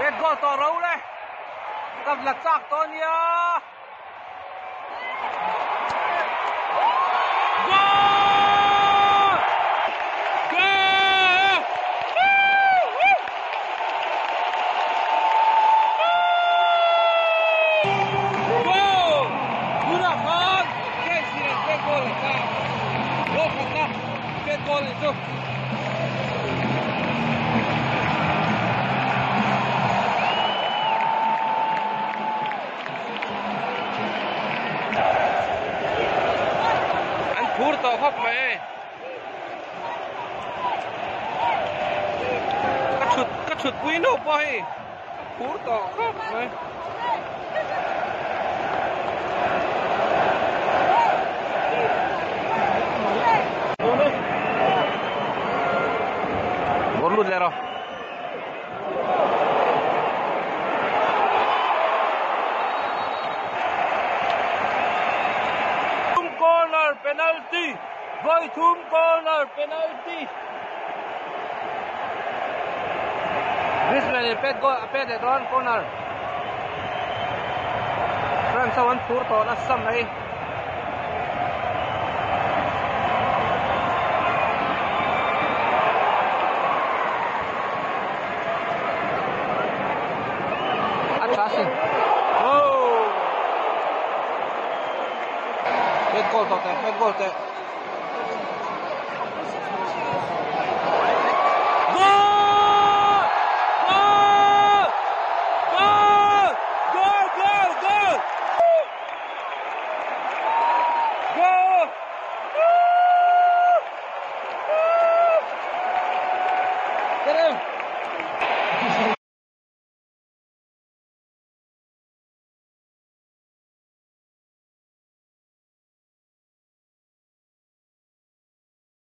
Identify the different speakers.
Speaker 1: Red goal tawh ro le. Ka la chak tawh nia. Goal! Goal! Goal! Tunah khan KC nen red goal an chak. Goal khatna red goal ni chu. An phur tawh khawp mai. Ka thut ka thut pui no pawh hei a phur tawh khawp mai. Bawr lut leh rawh. Corner penalty vawi thum corner penalty Griezmann in pet goal a pet leh dawn corner France ho an phur tawh nasa mai. A tha sin. Oh! Head goal tawh teh, head goal teh. Goal! Goal! Goal! Goal! Goal! Goal! Goal!